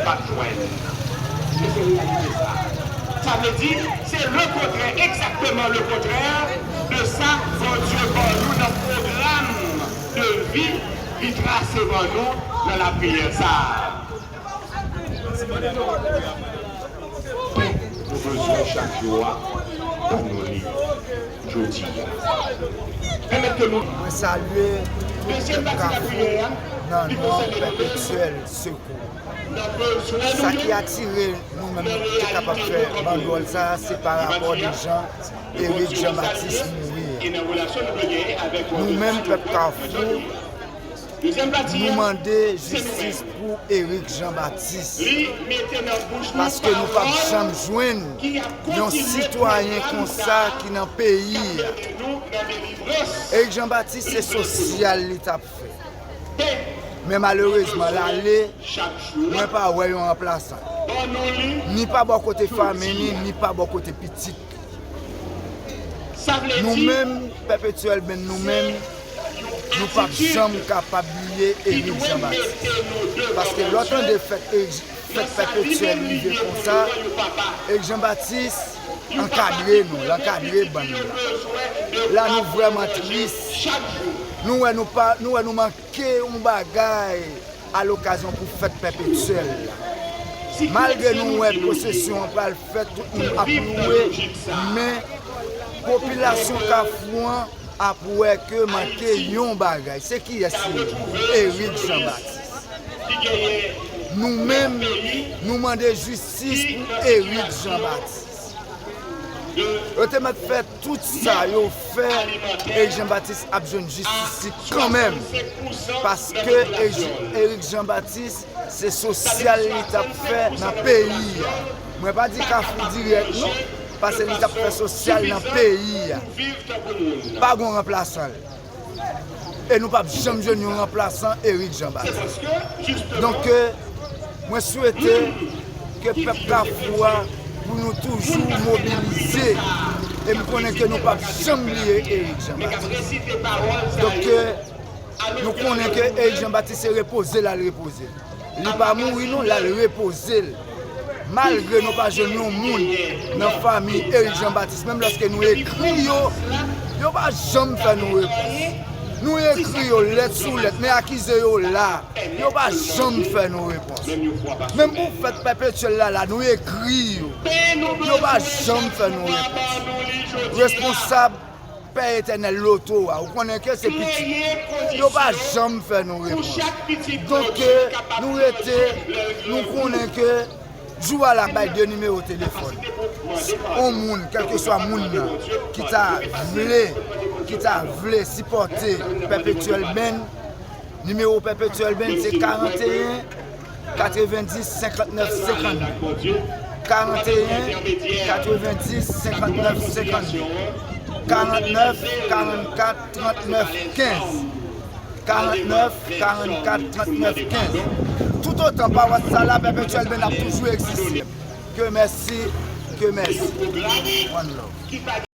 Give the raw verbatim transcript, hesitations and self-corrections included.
p ap jwenn. E se reyalite sa. Sa vle di, se lekontrè, egzakteman lekontrè de sa Bondye ban nou nan pwogram de vi li trase ban nou nan lapriyè sa a. Pen nou bezwen chak jou a, ban nou li jodi a. Pèmèt ke nou Mwen salye pèp Kafou nan non pèpetyèl sekou. Sa ki atire nou menm pou te kapab fè bandwòl sa a, se pa rapò de jan Eric Jean Baptiste mouri a. Nou menm pèp Kafou, nou mande jistis pou Eric Jean Baptiste. Paske nou p ap janm jwenn yon sitwayen konsa ki nan peyi a. Eric Jean Baptiste se sosyal li t ap fè. Men malerezman, l ale, mwen pa wè yon ranplasan. Ni pa bò kote fanmi li, ni pa bò kote pitit li. Nou menm, pèpetyèl, men nou menm, nou p ap janm kapab bliye Eric Jean Baptiste. Paske lè w tande fèt Eric fèt pèpetyèl rive konsa, Eric Jean Baptiste ankadre nou, l ankadre bann la. La nou vrèman tris. Nou wè nou pa, nou wè nou manke yon bagay alokazyon pou fèt pèpetyèl la. Malgre nou wè pwosesyon an pral fèt, tout moun ap louwe, men popilasyon Kafou an ap wè ke manke yon bagay. Se kiyès li ye? Eric Jean Baptiste. Nou menm, nou mande jistis pou Eric Jean Baptiste. Yo te mèt fè tout sa yo fè, Eric Jean Baptiste ap jwenn jistis li kanmenm. Paske Eric Jean Baptiste, se sosyal li t ap fè nan peyi a. Mwen pa di Kafou dirèk non, paske li t ap fè sosyal nan peyi a. Pa gon ranplasan l. E nou p ap janm jwenn yon ranplasan Eric Jean Baptiste. Donk, mwen swete ke pèp Kafou a, pou nou toujou mobilize. E m konnen ke nou p ap janm bliye Eric Jean Baptiste. Donk, nou konnen ke Eric Jean Baptiste se repoze l al repoze. Li pa mouri non, l al repoze l. Malgre nou pa jwenn yon moun nan fanmi Eric Jean Baptiste, menm lòske nou ekri yo, yo pa janm fè nou repons. Nou ekri yo lèt sou lèt, men akize yo la, yo pa janm fè nou repons. Menm pou fèt pèpetyèl la, la, nou ekri yo, yo pa janm fè nou repons. Responsab Pè Etènèl Loto a, ou konnen ke se pitit. Yo pa janm fè nou repons. Donk, nou rete, nou konnen ke jou a la bay de nimewo telefòn. On moun, kèlkeswa moun nan, ki ta vle, ki ta vle sipòte Pèpetyèl Band, nimewo Pèpetyèl Band se karanteyen, katrevenndis, senkannnèf, senkannde. Karanteyen, katrevenndis, senkannnèf, senkannde. Karantnèf, karannkat, trantnèf, kenz. Karantnèf, karannkat, trantnèf, kenz. Toutotan pawòs sa la, Pèpetyèl Band ap toujou egziste. Ke mèsi, ke mèsi. One love.